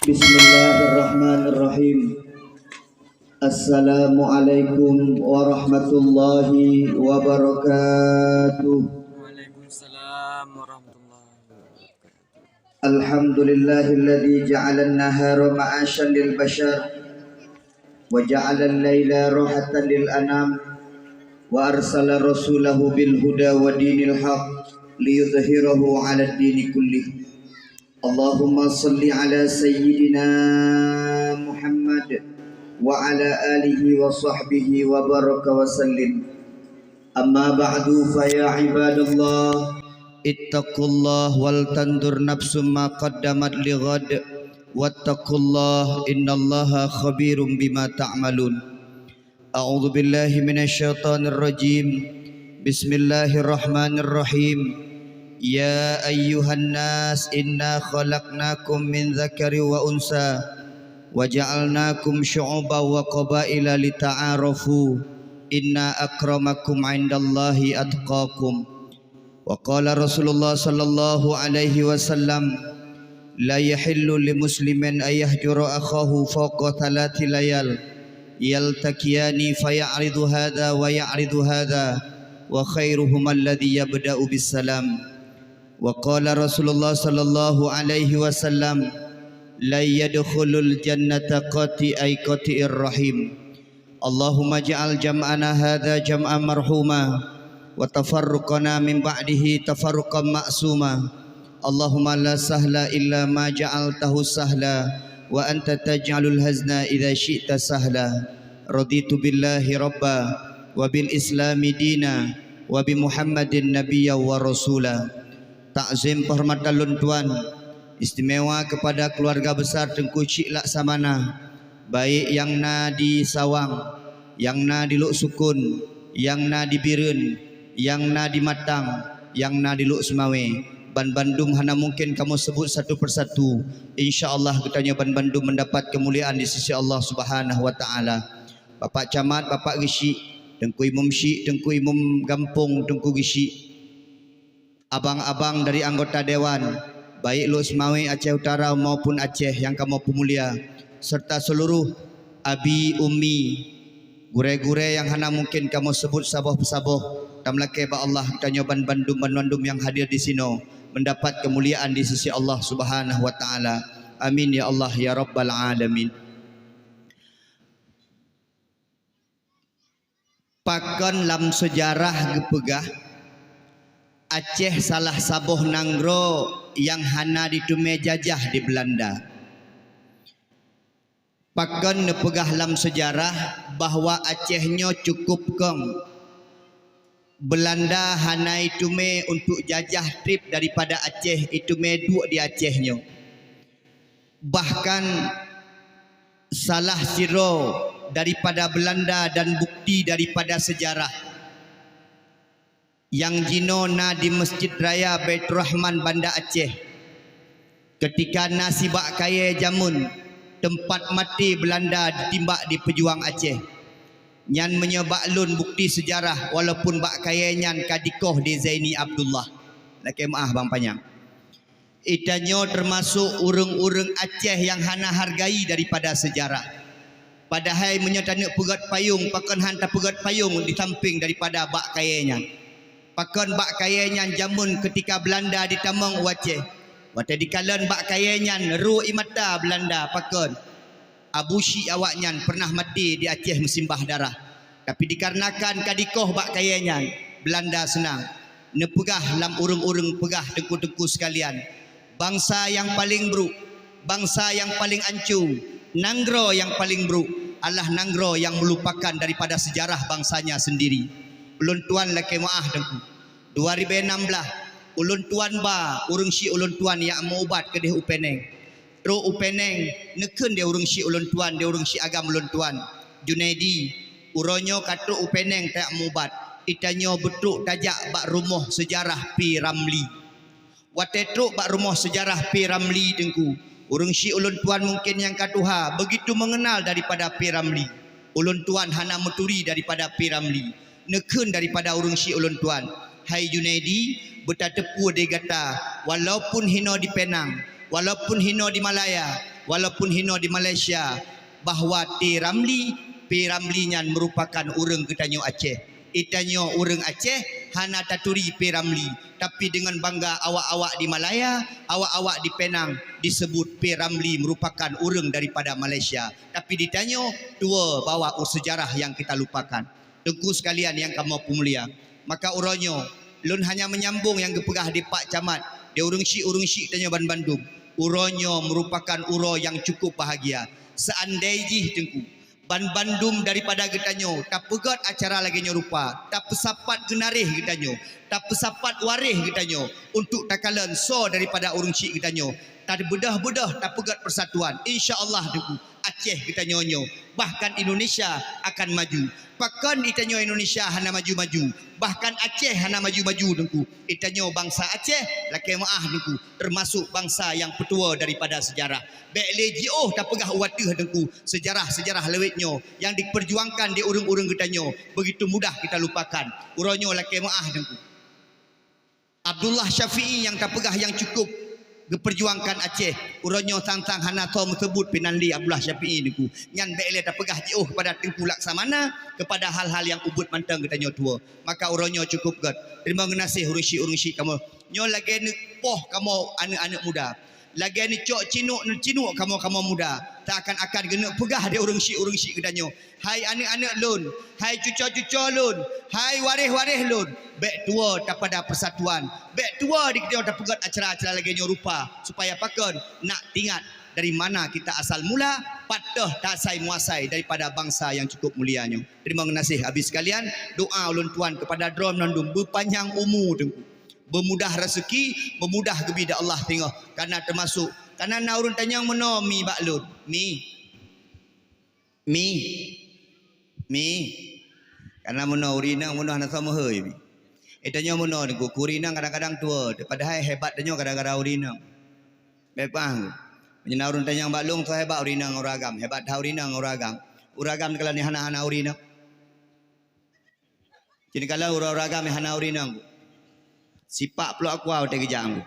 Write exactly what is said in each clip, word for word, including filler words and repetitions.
Bismillahirrahmanirrahim. Assalamualaikum warahmatullahi wabarakatuh. Waalaikumsalam warahmatullahi wabarakatuh. Alhamdulillahilladzi ja'alan nahara ma'asyan lil basyar wa ja'alal laila rahatan lil anam wa arsala rasulahu bil huda wa dinil haq liyudhhirahu 'alad dini kullih. Allahumma shalli ala sayyidina Muhammad wa ala alihi wa sahbihi wa baraka wa sallim. Amma ba'du, fa ya ibadallah, ittaqullah wal tanzur nafsum ma qaddamat lighad, wattaqullah innallaha khabirum bima ta'malun. A'udzu billahi minasy syaithanir rajim. Bismillahirrahmanirrahim. Ya ayyuhan nas, inna khalaqnakum min dzakarin wa unsa wa ja'alnakum syu'uban wa qabaila lita'arafu. Inna akramakum 'indallahi atqakum. Wa qala Rasulullah sallallahu alaihi wasallam, "La yahillu li muslimin an yahjura akhahu fawqa thalathi layal, yaltaqiyani faya'ridu hadha wa ya'ridu hadha, wa khairuhuma alladhi yabda'u bis salam." Wa qala Rasulullah sallallahu alaihi wasallam, "La yadkhulul jannata qati' ay qati'ir rahim." Allahumma ja'al jam'ana hadza jam'an marhuma, wa tafarruqana min ba'dihi tafarruqan ma'suma. Allahumma la sahla illa ma ja'altahu sahla, wa anta taj'alul hazna idza syi'ta sahla. Raditu billahi rabba, wa bil islami dina, wa bi Muhammadin nabiyya wa rasula. Takzim penghormatan lôn tuan, istimewa kepada keluarga besar Teungku Chik Laksamana, baik nyang na di Sawang, nyang na di Lhoksukon, nyang na di Bireuen, nyang na di Matang, nyang na di Lhokseumawe. Ban bandum hana mungken kamoe seubut satu persatu. Insya Allah geutanyoe ban bandum mendapat kemuliaan di sisi Allah Subhanahu wa Taala. Bapak Camat, Bapak Geuchik, Teungku Imum Chik, Teungku Imum Gampông, Teungku Geuchik, abang-abang dari anggota dewan, baik Lhokseumawe, Aceh Utara maupun Aceh nyang kamoe peumulia, serta seluruh abi, umi, gurée-gurée nyang hana mungken kamoe seubut saboh-saboh, tameulakée bak Allah geutanyoe ban bandum, ban bandum nyang hadir di sinoe mendapat kemuliaan di sisi Allah Subhanahu wa Taala. Amin ya Allah ya Rabbal Alamin. Pakon lam seujarah geupeugah, Aceh salah saboh nanggroe nyang hana jiteumé jajah di Beulanda. Pakon neupeugah lam seujarah bahwa Aceh nyoe cukôp kong. Beulanda hana jiteumé untuk jajah treb daripada Aceh, jiteumé duek di Aceh nyoe. Bahkan salah sidroe daripada Beulanda dan bukti daripada seujarah nyang jinoe na di Masjid Raya Baiturrahman Banda Aceh. Keutika na sibak kayée jameun, teumpat maté Beulanda ditimbak di peujuang Aceh. Nyan meunyoe bak lôn bukti seujarah, walaupun bak kayée nyan ka dikoh di Zaini Abdullah. Lakée meuáh bang panyang. Geutanyoe teumasok ureuëng-ureuëng Aceh nyang hana hargai daripada seujarah. Padahai meunyoe taneuk peugét payong, pakon han tapeugét payong di sampéng daripada bak kayée nyan. Pakon bak kayée nyan jameun keutika Beulanda jitamong u Aceh. Watée jikalon bak kayée nyan, rô ié mata Beulanda, pakon Abu Syik awaknyan peureunah maté di Aceh meusimbah darah. Tapi dikarenakan ka dikoh bak kayée nyan, Beulanda seunang. Neupeugah lam ureuëng-ureuëng peugah teungku-teungku seukalian, bansa nyang paleng brôk, bansa nyang paleng ancô, nanggroe nyang paleng brôk adalah nanggroe nyang meulupakan daripada seujarah bangsanya seundiri. Ulôn tuan lakée meuáh teungku. Dua ribée nam blaih, ulôn tuan ba ureuëng syik ulôn tuan nyang meu-ubat keudeh u Peneng. Trok u Peneng, neukheun di ureuëng syik ulôn tuan, di ureuëng syik agam ulôn tuan, Junaidi, uroe nyoe ka trok u Peneng tajak meu-ubat, geutanyoe beutrok tajak bak rumoh seujarah P. Ramli. Watée trok bak rumoh seujarah P. Ramli teungku, ureuëng syik ulôn tuan mungken nyang ka tuha beugitu meungeunal daripada P. Ramli. Ulôn tuan hana meuturi daripada P. Ramli. Neukheun daripada ureuëng syik ulôn tuan, "Hai Junaidi, beutateupeue di gata, walaupun hinoe di Penang, walaupun hinoe di Malaya, Walaupun hinoe di Malaysia, bahwa T Ramli, P Ramli nyan merupakan ureuëng geutanyoe Aceh. Geutanyoe ureuëng Aceh hana taturi P Ramli, tapi dengan bangga awak-awak di Malaya, awak-awak di Penang disebut P Ramli merupakan ureuëng daripada Malaysia. Tapi ditanyoe tuwoe bawa u sejarah yang kita lupakan. Teungku sekalian yang kamoe peumulia, maka uroe nyoe lôn hanya menyambung nyang geupeugah di Pak Camat, di ureuëng syiek-ureuëng syiek tanyoe banbandum. Uroe nyoe merupakan uroe nyang cukup bahagia. Seandai jih Teungku, banbandum daripada geutanyoe tapeugét acara lagée nyoe rupa, tapeusapat geunaréh geutanyoe, tapeusapat waréh geutanyoe untuk takalon soe daripada ureuëng syiek geutanyoe, tabeudôh-beudôh tapeugét persatuan. Insya Allah Teungku, Aceh geutanyoe nyoe, bahkan Indonesia akan maju. Pakon geutanyoe Indonesia hana maju-maju, bahkan Aceh hana maju-maju Teungku. Geutanyoe bansa Aceh, lakée meuáh Teungku, termasuk bansa nyang peutuwoe daripada sejarah. Bék lé jiôh tapeugah u ateueh Teungku, sejarah-sejarah lawét nyoe nyang diperjuangkan di ureuëng-ureuëng geutanyoe begitu mudah kita lupakan. Uroe nyoe lakée meuáh Teungku. Abdullah Syafi'i nyang tapeugah nyang cukup geuperjuangkan Aceh, uroe nyoe sang-sang hana soe meuseubut pih nan lé Abdullah Syafi'i Teungku. Nyan bék lé tapeugah jiôh kepada Teungku Laksamana, kepada hal-hal nyang ubit mantong geutanyoe tuwoe. Maka uroe nyoe cukup gét. Teurimong geunaséh ureuëng syiek-ureuëng syiek kamoe. Nyoe lagée neupoh kamoe aneuëk-aneuëk muda. Lagée neucok cinuk, neucinuk kamoe-kamoe muda. Seakan-akan geuneuk peugah di ureuëng syiek-ureuëng syiek geutanyoe, "Hai aneuëk-aneuëk lôn, hai cuco-cuco lôn, hai waréh-waréh lôn, bék tuwoe tapada persatuan, bék tuwoe di geutanyoe tapeugét acara-acara lagée nyoe rupa, supaya pakon nak teuingat dari mana kita asal mula, pat teuh taasai muasai daripada bansa nyang cukup mulia nyoe." Teurimong geunaséh Abi sekalian, doa ulôn tuan kepada droe mandum beupanyang umu Teungku, beumudah raseuki, beumudah geubi di Allah singoh, kana teumasuk, kana na ureuëng tanyong meunoe mi bak lôn, mi. Mi. Mi. Kana meunoe ureuëng inong meunoe hana soe meuhôi mi. Geutanyoe meunoe Teungku, ureuëng inong kadang-kadang tuwoe, padahai hebat tanyoe gara-gara ureuëng inong. Bék paham. Meunyoe na ureuëng tanyong bak lôn, soe hebat ureuëng inong ngon ureuëng agam, hebat that ureuëng inong ngon ureuëng agam. Ureuëng agam dikalon hana-hana ureuëng inong. Cit kalon ureuëng agam nyang hana ureuëng inong. Sipak plok aqua watée geujak Teungku.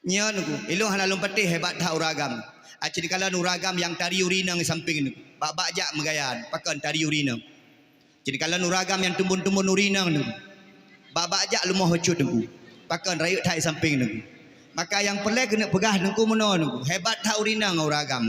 Nyoe Teungku, ilôn hana lôn patéh hebat that ureuëng agam. A cit kalon ureuëng agam nyang tari ureuëng inong di sampéng Teungku. Bak-bak jak meugaya, pakon tari ureuëng inong. Cit kalon ureuëng agam nyang teumbon-teumbon ureuëng inong Teungku. Bak-bak jak leumoh bacut Teungku. Pakon rayeuk that di sampéng Teungku. Maka nyang peureulée keuneuk peugah Teungku meunoe Teungku, hebat that ureuëng inong ngon ureuëng agam.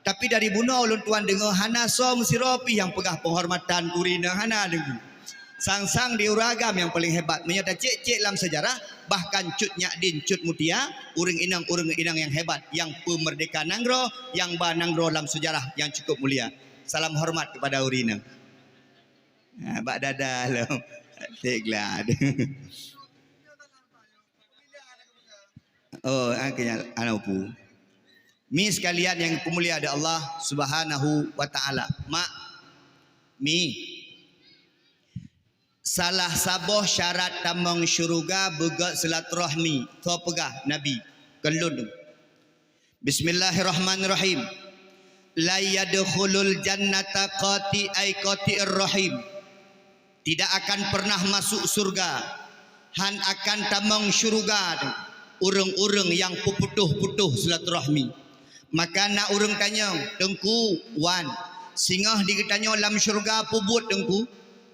Tapi dari bunoe ulôn tuan deungoe hana soe meusidroe pih nyang peugah penghormatan keu ureuëng inong, hana Teungku. Sang-sang di ureuëng agam nyang paleng hebat. Meunyoe tacék-cék lam sejarah, bahkan Cut Nyak Dien, Cut Mutia, ureuëng inong-ureuëng inong nyang hebat, nyang peumeurdeka nanggroe, nyang ba nanggroe lam sejarah nyang cukup mulia. Salam hormat kepada ureuëng inong. Ha, bak dada lom. Tek glad. Oh, ha, keu nyan hana upu. Mi sekalian nyang peumulia di Allah Subhanahu wa Taala. Mak, mi. Salah saboh syarat tamong syeuruga beugét silaturahmi. Soe peugah? Nabi. Kon lôn. Bismillahirrahmanirrahim. La yadkhulul jannata qati ay qati'ir rahim. Tidak akan pernah masuk surga, han akan tamong syeuruga ureuëng-ureuëng nyang peuputôh-putôh silaturahmi. Maka na ureuëng tanyong, "Teungku, wan, singoh di geutanyoe lam syeuruga peue buet Teungku?"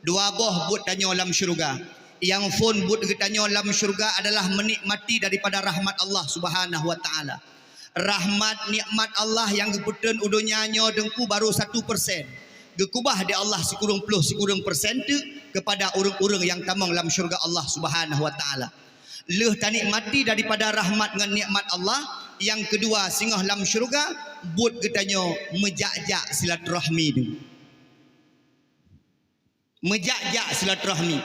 Dua boh buet tanyoe lam syeuruga. Nyang phon buet geutanyoe lam syeuruga adalah meunikmati daripada rahmat Allah Subhanahu wa Taala. Rahmat nikmat Allah nyang geupeutrön u donya nyoe Teungku baru satu persen. Geukubah di Allah sikureueng ploh sikureueng persen teuk kepada ureuëng-ureuëng nyang tamong lam syeuruga Allah Subhanahu wa Taala. Lheueh tanikmati daripada rahmat ngon nikmat Allah, nyang keudua singoh lam syeuruga, buet geutanyoe meujak-jak silaturahmi Teungku. Meujak-jak silaturahmi.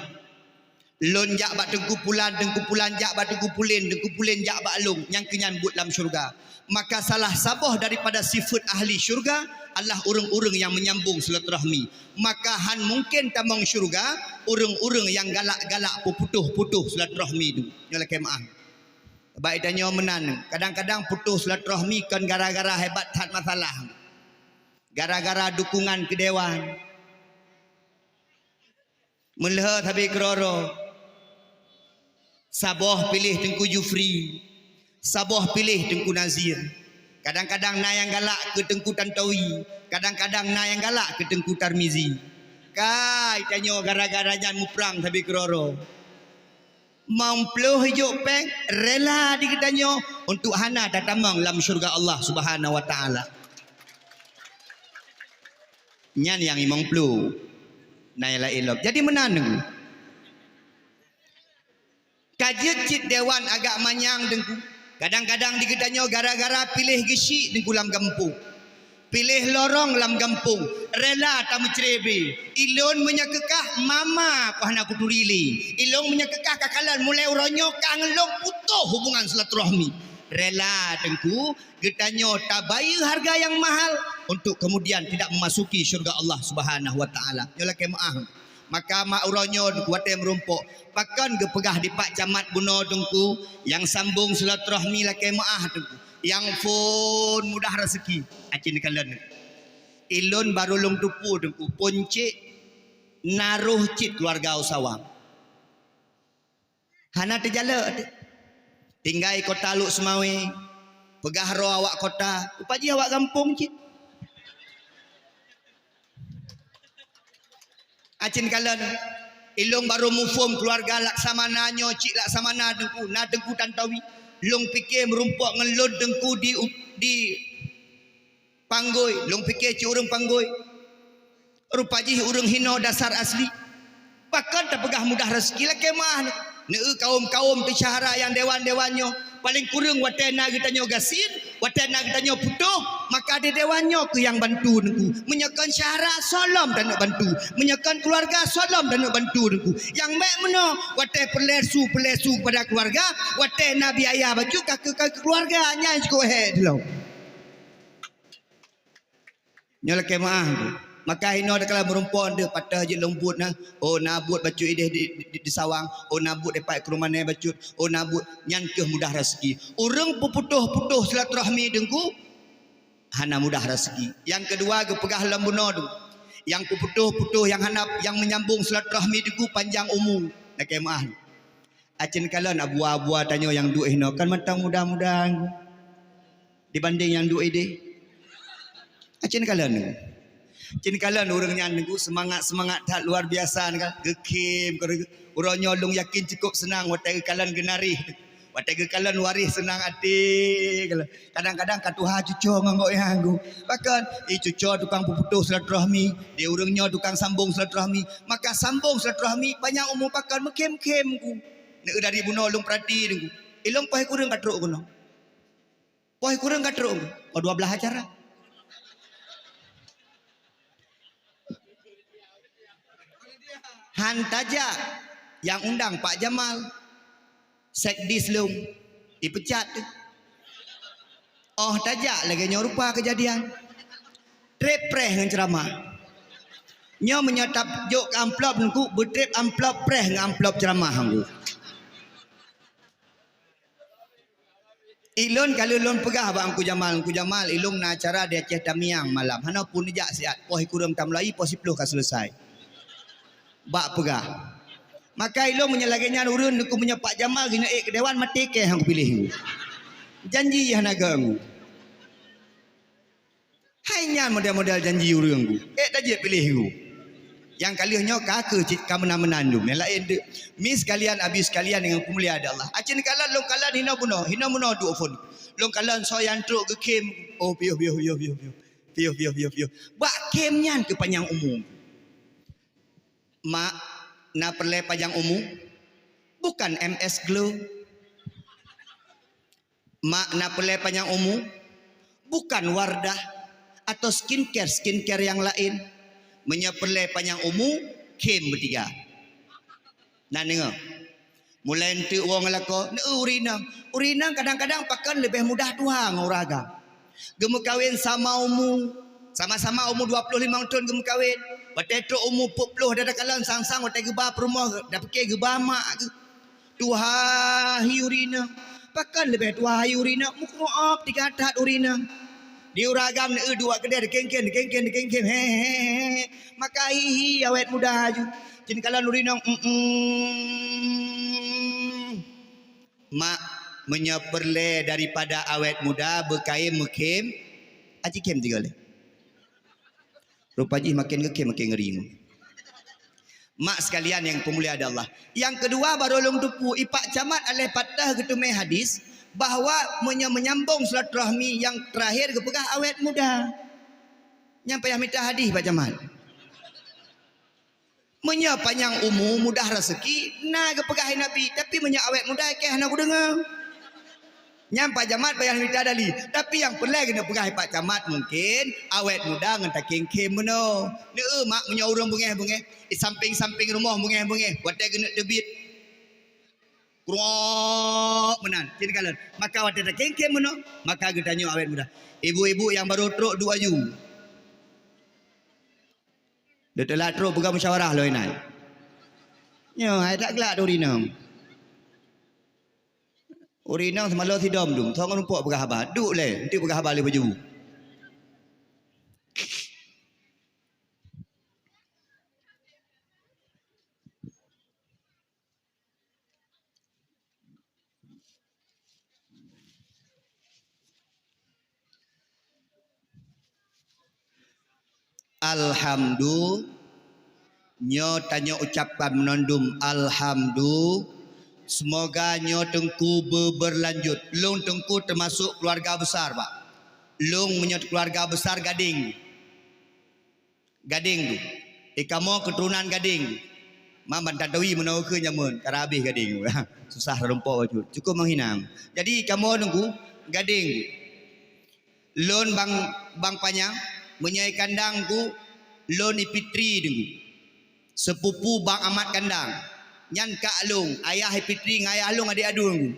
Lôn jak bak Teungku Pulan, Teungku Pulan jak bak Teungku Pulen, Teungku Pulen jak bak lôn, nyang keu nyan buet lam syeuruga. Maka salah saboh daripada sifeuet ahli syeuruga adalah ureuëng-ureuëng nyang meunyambong silaturahmi. Maka han mungken tamong syeuruga ureuëng-ureuëng nyang galak-galak peuputôh-putôh silaturahmi Teungku. Nyoe lakée meuáh. Bak geutanyoe meunan, kadang-kadang putôh silaturahmi kon gara-gara hebat that masalah. Gara-gara dukungan keu dewan. Meulheueh sabe keudroe-droe. Saboh piléh Teungku Jufri, saboh piléh Teungku Nazir. Kadang-kadang na nyang galak keu Teungku Tantowi, kadang-kadang na nyang galak keu Teungku Tarmizi. Kai tanyoe gara-gara nyan muprang sabe keudroe-droe. Limong ploh jok péng rela di geutanyoe untuk hana tatamong lam syurga Allah Subhanahu wa Taala. Nyan nyang limong ploh. Na nyang laén lom. Jadi meunan Teungku. Ka jeuet cit dewan agak manyang Teungku. Kadang-kadang di geutanyoe gara-gara piléh geusyik Teungku lam gampông. Piléh lorong lam gampông, rela tameucrebe. Ilôn meunyoe keukah mama ku hana kuturi lé. Ilôn meunyoe keukah ka kalon mulai uroe nyoe ka ngon lôn putôh hubungan silaturahmi. Rela Teungku, geutanyoe tabayeue hareuga nyang mahal untuk kemudian tidak memasuki syurga Allah Subhanahu wa Taala. Nyoe lakée meuáh. Maka mak uroe nyoe watée meurumpok, pakon geupeugah dipat camat bunoe Teungku, nyang sambong silaturahmi lakée meuáh Teungku, nyang phon mudah raseuki, aci neukalon. Ilôn barô lôn teupeue Teungku, phon cit na roh cit keuluwarga u Sawang. Hana teujalok teuh. Tinggai kota Lhokseumawe, peugah droe awak kota, rupa jih awak gampông cit. Aci neukalon, ilôn barô muphom keuluwarga Laksamana nyoe cit Laksamana Teungku, na Teungku Tantowi. Lôn pike meurumpok ngon lôn Teungku di, di Panggôi, lôn pike cit ureuëng Panggôi. Rupa jih ureuëng hinoe dasar asli. Pakon tapeugah mudah raseuki lakée meuáh nyoe. Neu kawöm-kawöm teusyahara nyang dewan-dewan nyoe. Paleng kureueng watée na geutanyoe gasien, watée na geutanyoe putôh, maka di dewan nyoe keuh nyang bantu Teungku. Meunyoe kon syahara, soe lom taneuk bantu. Meunyoe kon keuluwarga, soe lom taneuk bantu Teungku. Nyang bék meunoe, watée peureulée su, peureulée su keupada keuluwarga, watée na biaya bacut ka keu, ka keu keuluwarga, nyan cukôp hék lom. Nyoe lakée meuáh Teungku. Maka hinoe takalon meurumpok deuh, patéh jeuet lôn buet na. Oh, na buet bacut ideh di, di, di Sawang. Oh, na buet dipat keu rumanée bacut. Oh, na buet. Nyan keuh mudah raseuki. Ureuëng peuputôh-putôh silaturahmi Teungku, hana mudah raseuki. Nyang keudua geupeugah lom bunoe Teungku. Nyang peuputôh-putôh nyang hana, nyang meunyambong silaturahmi Teungku panjang umu. Lakée meuáh. Aci neukalon abua-abua tanyoe nyang duek hinoe kan mantong muda-muda dibanding nyang duek ideh. Aci neukalon. Aci neukalon ureuëng nyan Teungku seumangat-seumangat that luar biasa neukalon. Geukhém, uroe nyoe lôn yakin cukôp seunang watée geukalon geunaréh. Watée geukalon waréh seunang até. Kadang-kadang ka tuha cucoe ngon gobnyan Teungku. Pakon, ih cucoe tukang peuputôh silaturahmi, di ureuëng nyoe tukang sambong silaturahmi. Maka sambong silaturahmi, panjang umu pakon meukhém-khém Teungku. Neu dari bunoe lôn peurati Teungku. Ilôn poh kureueng ka trok keunoe. Poh kureueng ka trok Teungku. Oh, dua belas acara. Han tajak nyang undang Pak Jamal. Sekdis lôn dipecat teuh. Oh tajak lagée nyoe rupa keujadian. Treb preh ngon ceuramah. Nyoe meunyoe tajok keu amplop Teungku, beutreb amplop preh ngon amplop ceuramah Teungku. Ilôn ka lheueh lôn peugah bak Teungku Jamal, "Teungku Jamal, ilôn na acara di Aceh Tamiang malam. Hana peue neujak siat, poh kureueng tamulai, poh siplôh ka seuleusai." Bak peugah. Maka ilôn meunyoe lagée nyan ureuëng Teungku meunyoe Pak Jamal geuneuk ék keu dewan maté keh han kupiléh Teungku. Janji hana geu Teungku. Hai nyan model-model janji ureuëng Teungku. Ék tajeuet piléh Teungku. Nyang ka lheueh nyoe ka keuh cit ka meunan-meunan dum. Nyang laén deuek. Mi sekalian, abi sekalian nyang peumulia di Allah. Aci neukalon lôn kalon hinoe bunoe, hinoe bunoe duek phon. Lôn kalon soe nyang trok geukhém. Oh piôh, piôh, piôh, piôh, piôh. Piôh, piôh, piôh, piôh. Bak khém nyan keuh panjang umu. Mak, na peureulée panjang umu? Bukan M S Glow. Mak, na peureulée panjang umu? Bukan Wardah atau skincare, skincare nyang laén. Meunyoe peureulée panjang umu, khém beutiga. Na deungoe? Mulai eunteuk woe ngon lakoe, neu ureuëng inong. Ureuëng inong kadang-kadang pakon leubeh mudah tuha ngon ureuëng agam. Geumeukawen sama umu, sama-sama umu dua ploh limong thon geumeukawen. Watée trok umu peuet ploh dada kalon sang-sang watée geuba peurumoh, dapike geuba mak geuh. Tuha hi ureuëng inong. Pakon leubeh tuha hi ureuëng inong, meukuôb tiga that ureuëng inong. Di ureuëng agam neu duek keudeh dikengken, dikengken, dikengken. He, he, he, he. Maka hi, hi awet muda aju. Cit kalon ureuëng inong, mm, mm. Mak, Meunyoe peureulée daripada awét muda, beukaém meukhém, aci khém tiga lé. Rupa jih makin geukhém makin ngeri. Mak sekalian yang peumulia di Allah. Yang kedua, baru lôn teupeu, i Pak Camat aléh pat teuh geuteumé hadis bahwa meunyoe meunyambong silaturahmi, yang terakhir geupeugah awét muda. Nyang payah mita hadis Pak Camat. Meunyoe panyang umu, mudah raseuki, na geupeugah lé Nabi, tapi meunyoe awét muda, keu hana kudeungoe. Nyan Pak Camat payah mita dali, tapi nyang peureulée keuneuk peugah lé Pak Camat mungken awét muda ngon takhém-khém meunoe. Neu mak meunyoe ureuëng beungéh-beungéh, di sampéng-sampéng rumoh beungéh-beungéh, watée keuneuk teubiet, krok meunan, cit kalon. Maka watée takhém-khém meunoe, maka geutanyoe awét muda. Ibu-ibu nyang barô trok duek aju. Deuteulat trok peugah musyawarah lôn inan. Nyoe hai that glak teuh ureuëng inong. Ureuëng inong seumalô sidom dum, thong rumpok peugah haba. Duek lé, enteuk peugah haba lé baju. Alhamdu, nyoe tanyoe ucapkan meunondum alhamdu. Semoga nyoe Teungku beuberlanjut. Lôn Teungku teumasok keuluwarga besar, Pak. Lôn meunyoe keuluwarga besar Gadeng. Gadeng tu. Eh, kamoe keuturonan Gadeng. Ma ban Tantowi meunoe keu jameun, ka habéh Gadeng tu. Susah tarumpok bacut. Cukup menghinang. Jadi kamoe Teungku Gadeng tu. Lôn Bang, Bang Panyang, meunyoe kandang Teungku, lôn i Pitri Teungku. Sepupu Bang Amat kandang. Nyan kak lôn, ayah i Pitri ngon ayah lôn adék aduen Teungku.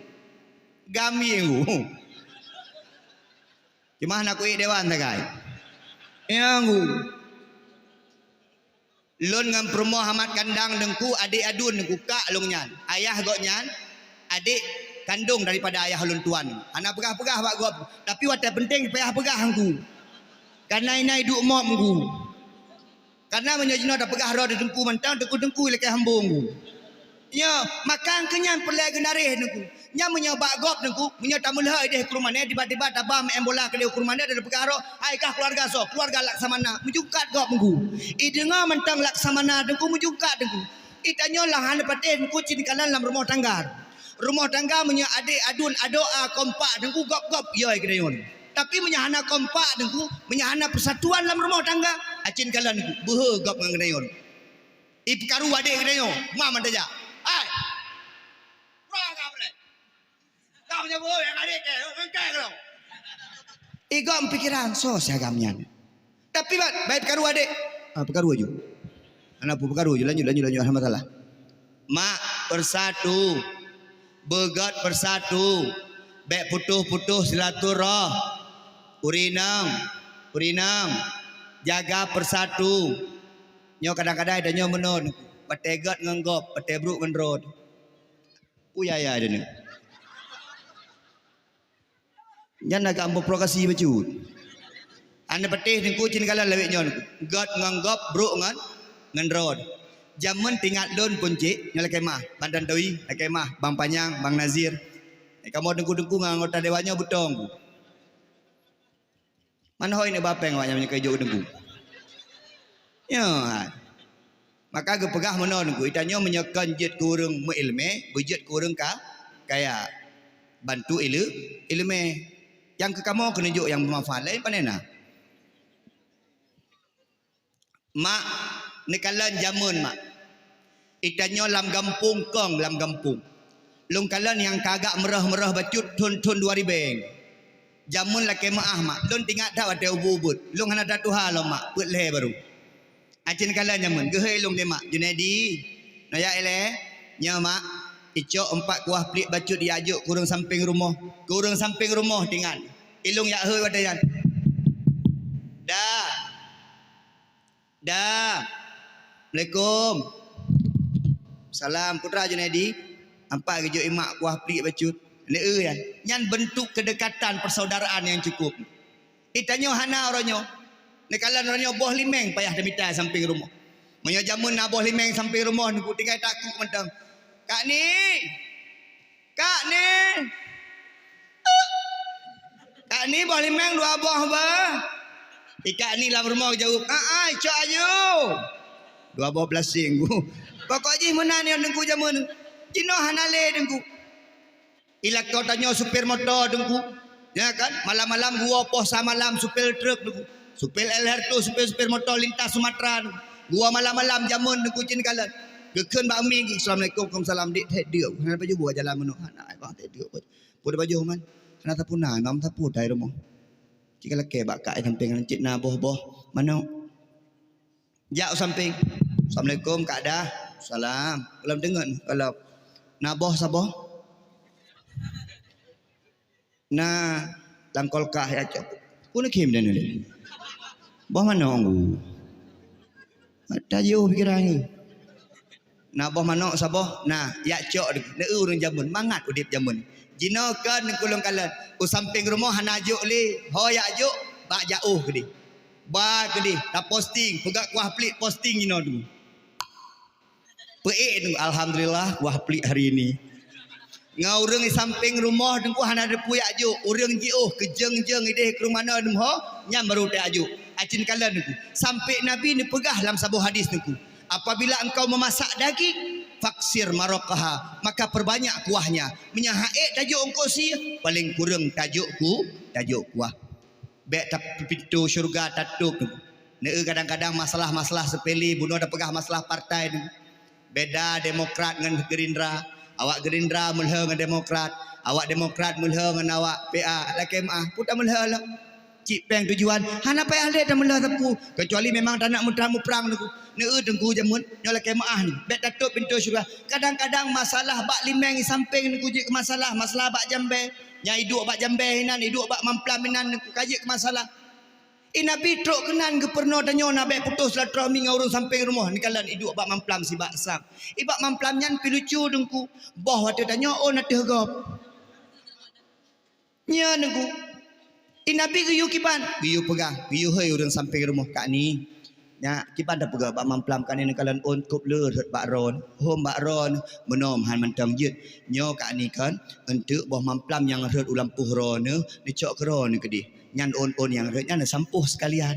Gami Teungku. Cuma hana kuék dewan sagai. Nyang hu. Lôn ngon peurumoh Amat kandang Teungku, adék aduen Teungku, kak lôn nyan. Ayah gobnyan, adék kandong daripada ayah lôn tuan. Hana peugah-peugah bak gob, tapi watée penting payah peugah Teungku. Kareuna inan duek mop Teungku. Kareuna meunyoe jinoe tapeugah droe di Teungku mantong, Teungku-teungku ilakée hambong Teungku. Nyoe, maka keu nyan peureulée geunaréh Teungku. Nyan meunyoe bak gob Teungku, meunyoe tameulheueh idéh Krueng Mané, tiba-tiba taba meu'en bola keudéh Krueng Mané dan peugah droe, "Hai kah keuluwarga soe?" "Keuluwarga Laksamana." Meujungkat gob Teungku. Ideungoe mantong Laksamana Teungku, meujungkat Teungku. Itanyoe lam hana patéh Teungku cit kalon lam rumoh tangga. Rumoh tangga meunyoe adék aduen adoa kompak Teungku gob-gob yo geunayoe. Tapi meunyoe hana kompak Teungku, meunyoe hana persatuan lam rumoh tangga, acin kalon Teungku, beuhe gob ngon geunayoe. Ipeukaru adék geunayoe, ma mantong jak. Hai! Kurang ka boleh. Kau punya beuhe nyang adék ke, engkai keu. Igob pikiran, soe si agam nyan. Tapi ban, baik peukaru adék. Ah, peukaru aju. Hana peue peukaru aju, lanjut, lanjut, lanjut, hana masalah. Mak, persatu. Beugét persatu. Bék putôh-putôh silaturah-, urinang, urinang. Jaga persatu. Nyoe kadang-kadang tanyoe meunon, patéh gét ngon gob, patéh brôk ngon droe. Uyaya deuneu. Nyan agak memprovokasi bacut. Aneuk patéh Teungku cit kalon lawét nyoe, gét ngon gob, brôk ngon, ngon droe. Jameun teuingat lôn pun cit, nyoe lakée meu'ah, Bang Tantowi, lakée meu'ah, Bang Panyang, Bang Nazir. Kamoe Teungku-teungku ngon anggota dewan nyoe beutông. Meunan hôi neuk ba péng awaknyan meunyoe ka jok Teungku. Nyoe hai. Maka geupeugah meunoe Teungku, itanyoe meunyoe kon jeuet keu ureuëng meuiéleumé, beujeuet keu ureuëng ka, kaya. Bantu iéle-, iéleumé. Nyang keu kamoe keuneuk jok nyang beumanfaat, laén pane na. Mak, neukalon jameun, Mak. Itanyoe lam gampông kong lam gampông. Lôn kalon nyang ka agak meurôh-meurôh bacut thon-thon dua ribée. Jameun lakée meu'ah, Mak. Lôn teuingat that watée ubit-ubit. Lôn hana that tuha lom, Mak. Peuet lhée barô. Acin kalon jameun. Geuhôi lôn lé Mak. Junaidi, noyak ilée. Nyoe, Mak. Icok empat kuah pliek bacut ijak jok keu ureuëng sampéng rumoh. Keu ureuëng sampéng rumoh teuingat. Ilôn jak hôi watée nyan. Dah. Dah. Assalamualaikum. Salam, putra Junaidi. Nampak geujok imak kuah pliek bacut. Lé, eh, nyan. Nyan bentuk kedekatan persaudaraan yang cukup. Itanyoe hana uroe nyoe. Neukalon uroe nyoe boh limeng payah teumita sampéng rumoh. Meunyoe jameun na boh limeng sampéng rumoh, Teungku tinggai takuk mantong. Kak Ni! Kak Ni! Ni boh limeng dua boh bah. Ikak ni lam rumoh jaweueb, "Ah, ah, cok aju." Dua boh plastik Teungku. Pokok jih meunan nyoe Teungku jameun. Jinoe hana lé Teungku. Ilakon tanyoe supir moto Teungku. Ya kan? Malam-malam geuwoe poh sa malam supir truk Teungku. Supir L R tu, supir-supir moto lintas Sumatera Teungku. Geuwoe malam-malam jameun Teungku cit kalon. Geukheun bak mi, "Assalamualaikum." "Waalaikumsalam." "Dik, thèe deuk." Hana baju buah jalan meunoe. Hana, bang, thèe deuk. Pun baju man. Hana sapeue na, mam sapeue tai rumoh. Cit ka lakèe bak kak sampéng nyan cit na boh-boh manok. Jak u sampéng. "Assalamualaikum, Kak Dah." "Salam." Lom deungon, kalau na boh saboh. Na lam kulkas ya cok. Pun kim dan ni. Boh manok Teungku. Tajoh pikiran ni. Na boh manok saboh, na, jak cok Teungku. Neu ureueng jameun, mangat udép jameun. Jinoe kon Teungku lôn kalon. U sampéng rumoh hana jok lé. Ho jak jok, bak jaoh keudeh. Ba keudeh, taposting, peugah kuah plik posting jinoe Teungku. Peuék Teungku, "Alhamdulillah, kuah plik hari ini." Ngon ureueng di sampéng rumoh Teungku hana teupeu jak jok. Ureueng jiôh keujeueng-jeueng idéh keu rumoh nyan, nyan baru tajak jok. Acin kalon Teungku. Sampai Nabi neupeugah lam saboh hadis Teungku, "Apabila engkau memasak daging, faksir maraqaha, maka perbanyak kuahnya. Meunyo han ék tajok eungkôt sie, paléng kureueng tajok ku, tajok kuah." Bèk ta-, pintoe syeuruga tatôp Teungku. Neu kadang-kadang masalah-masalah sepele, bunoe tapeugah masalah partai Teungku. Beda Demokrat ngon Gerindra. Awak Gerindra meulhô ngon Demokrat, awak Demokrat meulhô ngon awak P A. Lakèe meu'ah, peue tameulhô lom? Cit péng tujuan, hana payah lé tameulhô sapeue, kecuali memang taneuk meutrang-meuprang Teungku. Neu Teungku jameun, nyoe lakèe meu'ah ni. Bèk tatôp pintoe syeuruga. Kadang-kadang masalah bak limeng di sampéng Teungku jeuet keu masalah, masalah bak jambèe. Nyang iduek bak jambèe inan, iduek bak mamplam inan Teungku ka jeuet keu masalah. I Nabi trok keunan geupeurunoe tanyoe na bèk putôh silaturahmi ngon ureueng sampéng rumoh, neukalon iduek bak mamplam sibak sang. I bak mamplam nyan pi lucu Teungku, boh watèe tanyoe ôn ateueh gob. Nyan Teungku. I Nabi geuyue kiban, geuyue peugah, geuyue hôi ureueng sampéng rumoh kak ni. Nyak, kiban tapeugah bak mamplam kani neukalon ôn kôb le rhot bak droeneuh, hom bak droeneuh, meunoe han mantong jeuet. Nyoe kani kon, eunteuk boh mamplam nyang rhot u lampôh droeneuh, neucok keu droeneuh keudeh. Nyan ôn-ôn nyang rhot nyan neusampôh seukalian.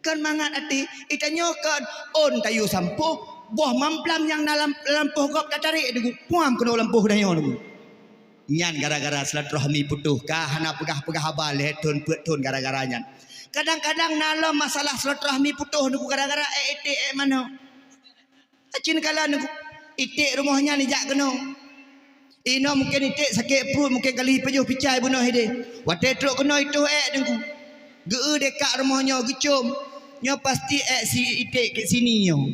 Kon mangat até, i tanyoe kon ôn tayue sampôh, boh mamplam nyang na lam lampôh gob tatarek Teungku, puam keunoe lampôh tanyoe Teungku. Nyan gara-gara silaturahmi putôh, ka hana peugah-peugah haba lhèe thôn peuet thôn gara-gara nyan. Kadang-kadang na lom masalah silaturahmi putôh Teungku gara-gara èk iték èk manok. Acin kalon Teungku, iték rumoh nyan ijak keunoe. Inoe mungken iték sakét pruet, mungken ka lheuh ipajoh picai bunoe idéh. Watèe trok keunoe itoh èk Teungku. Geu-eu deh kak rumoh nyoe geucôm. Nyoe pasti èk si iték keu sini nyoe.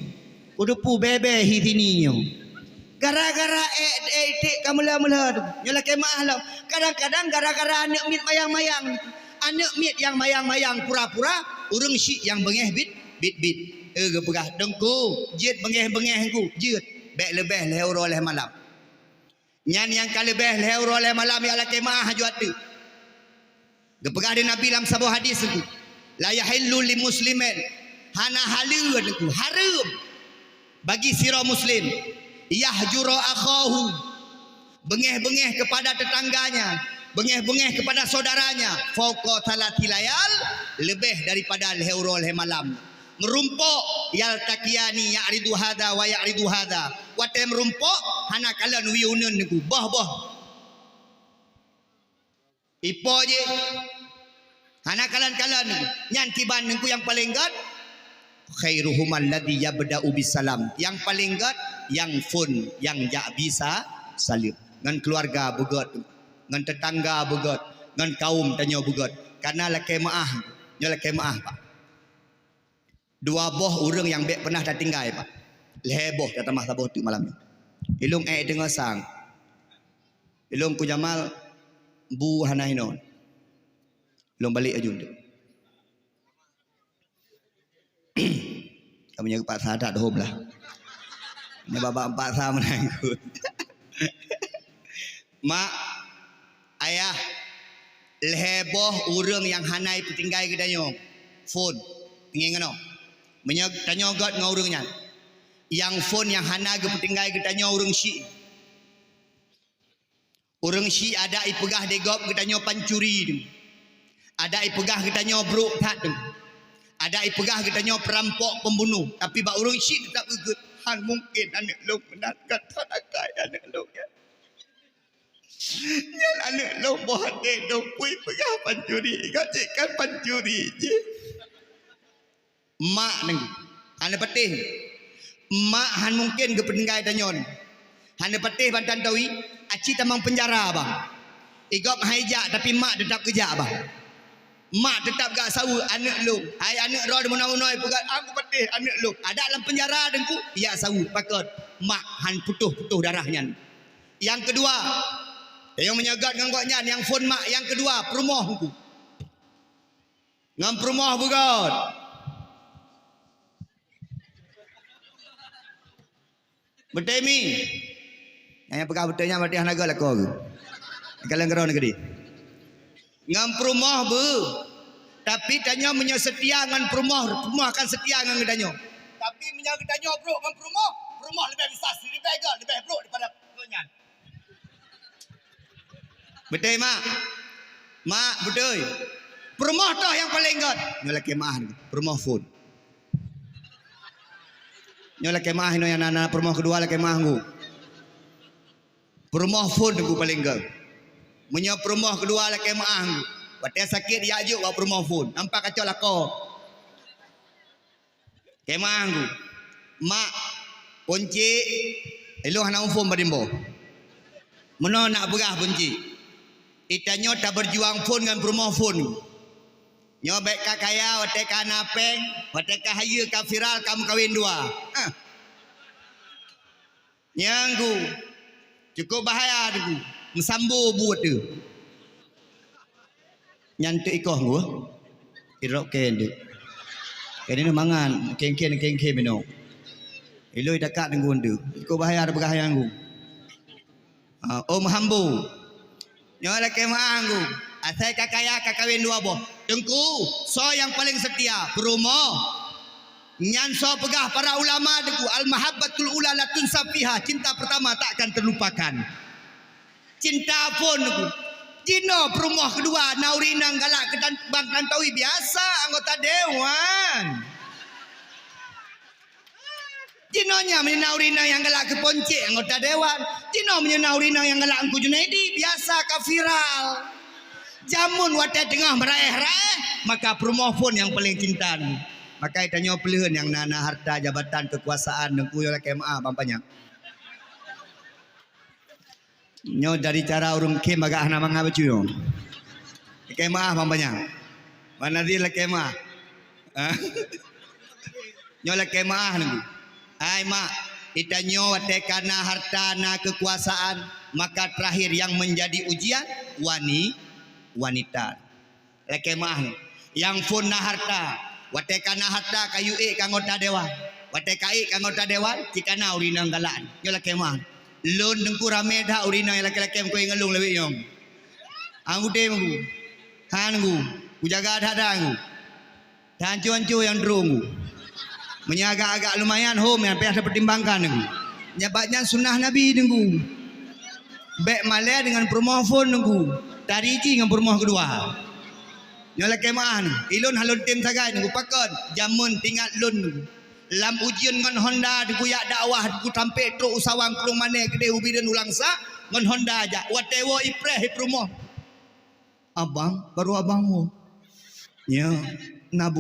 Kuteupeu bèe-bèe hi sini nyoe. Gara-gara èk, èk iték ka meulhô-meulhô Teungku. Nyoe lakèe meu'ah lom. Kadang-kadang gara-gara aneuk miet mayang-mayang. Aneuk miet nyang mayang-mayang pura-pura, ureueng syiek nyang beungèh bit, bit-bit. Eh, geupeugah, "Teungku, jeuet beungèh-beungèh Teungku, jeuet. Bèk leubeh lhèe uroe lhèe malam." Nyan nyang ka leubeh lhèe uroe lhèe malam, ya lakèe meu'ah aju ateueh. Geupeugah lé Nabi lam saboh hadis Teungku, "La yahillu li muslimin," hana haleue Teungku, hareuem bagi sidroe muslim, "yahjura akhahu," beungèh-beungèh kepada tetangganya, beungèh-beungèh kepada saudaranya, "fauqa thalathi layal," leubeh daripada lhèe uroe lhèe malam. Meurumpok, "yaltaqiyani ya'ridu hadza wa ya'ridu hadza." Watèe meurumpok, hana kalon wie uneun Teungku, boh-boh. Ipo jih? Hana kalon-kalon. Nyan kiban Teungku nyang paleng gèt. "Khairuhumal ladzi yabda'u bisalam." Nyang paleng gèt, nyang phôn, nyang jak bisa saleuem. Ngon keuluwarga beugèt, ngon teutangga beugèt, ngon kawôm tanyoe beugèt. Kareuna lakèe meu'ah, nyoe lakèe meu'ah, Pak. Dua boh ureueng nyang bèk peunah tatinggai, Pak. Lhèe boh, tatamah saboh teuk malam nyoe. Ilôn èk teungoh sang. Ilôn Teungku Jamal bu hana inoe. Ilôn balek aju teuk. Kamoe nyoe geupaksa that hom lah. Nyoe babah paksa meunan Teungku. Mak, ayah, lhèe boh ureueng nyang hana ipeutinggai geutanyoe phôn. Ingat keunoe. Meunyoe tanyoe gèt ngon ureueng nyan, nyang phôn nyang hana geupeutinggai geutanyoe ureueng syiek. Ureueng syiek adak ipeugah di gob geutanyoe pancuri. Adak ipeugah geutanyoe brok that. Adak ipeugah geutanyoe peurampok pembunuh. Tapi bak ureuëng syiek teutap geuget. Han mungken aneuk lôn meunan, ka that akai aneuk lôn nyan. Nyan aneuk lôn boh até lôn pui peugah pancuri, ka cit kan pancuri jih. Mak nyan, hana patéh. Mak han mungken geupeutinggai tanyoe. Hana patéh ban tantawi, aci tamong peunjara bah. Igob hai jak tapi mak teutap geujak bah. Mak teutap gak saweue aneuk lôn. Hai aneuk droe meunoe-meunoe peugah, "Aku patéh aneuk lôn." Adak lam peunjara teungku, ijak saweue pakon. Mak han putôh-putôh darah nyan. Nyang keudua, nyang meunyoe göt ngon gobnyan, nyang phon mak, nyang keudua peurumoh teungku. Ngon peurumoh beugöt. Beutôi mi. Nyang peugah beutôi nyan berarti hana göt lakoe geuh. Kalon keudroe keudeh. Ngon peurumoh beu. Tapi tanyoe meunyoe seutia ngon peurumoh, peurumoh akan seutia ngon geutanyoe. Tapi meunyoe geutanyoe brok ngon peurumoh, peurumoh leubeh bisa, leubeh göt, leubeh brok daripada gobnyan. Beutôi mak? Mak, beutôi. Peurumoh toh nyang paleng göt. Nyoe lakée meuah, peurumoh phon. Nyoe lakée meuah, inoe nyang na, na peurumoh keudua lakée meuah ngu. Peurumoh phon ngu paleng göt. Meunyoe peurumoh keudua lakée meuah ngu. Watée sakét ijak jok bak peurumoh phon. Nampak kacok lakoe. Kemah ngu. Mak, phon cik, ilôn hana muphom padum boh. Meunoe nak peugah phon cik. Itanyoe tabeujuang phon ngon peurumoh phon. Nyoe bék ka kaya, watée ka na péng, watée ka hayeue ka viral, ka meukawen dua. Hah. Nyang gu, cukup bahaya teungku. Meusambo buet tu. Nyan teuk ikoh ngu. Irok ken tu. Kene ni mangan, kengken, kengken minok. Iloi takak teungku tu. Cukup bahaya dah peugah nyang gu. Ha, om hambo. Nyoe lakée meuah ngu. Asai ka kaya ka kawin dua boh. Teungku, soe nyang paleng seutia? Peurumoh. Nyan soe peugah para ulama teungku, "Al-mahabbatul ula la tunsa fiha," cinta pertama tak akan terlupakan. Cinta phon teungku. Jinoe peurumoh keudua na ureueng inong galak keu tan-, bang tantawi biasa anggota dewan. Jinoe nyan meunyoe na ureueng inong nyang galak keu phon cik anggota dewan. Jinoe meunyoe na ureueng inong nyang galak Teungku Junaidi, biasa ka viral. Jameun watée teungoh meuraéh-raéh, maka peurumoh phon nyang paleng cinta. Maka tanyoe peuleuheuen nyang na, na harta, jabatan, keukuasaan, teungku nyoe lakée meuah ban panyang. Nyoe dari cara ureueng khem agak hana mangat bacut nyoe. Lakée meuah ban panyang. Ban Nazir lakée meuah. Ha? Nyoe lakée meuah nyoe. Hai mak, itanyoe watée ka na harta, na keukuasaan, maka terakhir yang menjadi ujian wani-, wanita. Lakée meuah nyoe. Nyang phon na harta. Watée ka na harta ka yue ék keu anggota dewan. Watée ka ék keu anggota dewan, cit ka na ureueng inong galak. Nyoe lakée meuah. Lôn teungku ramé that ureueng inong nyang lakée-lakée meukawen ngon lôn lawét nyoe. Anggute teungku. Han teungku. Kujaga that-that teungku. Tahanco-hanco nyang trok teungku. Meunyoe agak-agak lumayan hom nyang payah tapeutimbangan teungku. Nyan bak nyan sunnah Nabi teungku. Bék malée deungon peurumoh phon teungku. Tari jih ngon peurumoh keudua. Nyoe lakée meuah nyoe, ilôn han lôn tem sagai nyoe, pakon? Jameun teuingat lôn nyoe. Lam ujeuen ngon honda teukuyak dakwah, teuku sampé trok u Sawang, Krueng Mané, keudeh u Bireuen, u Langsa, ngon honda jak. Watée woe ipreh i peurumoh. Abang, baru abang woe. Nyoe, na bul-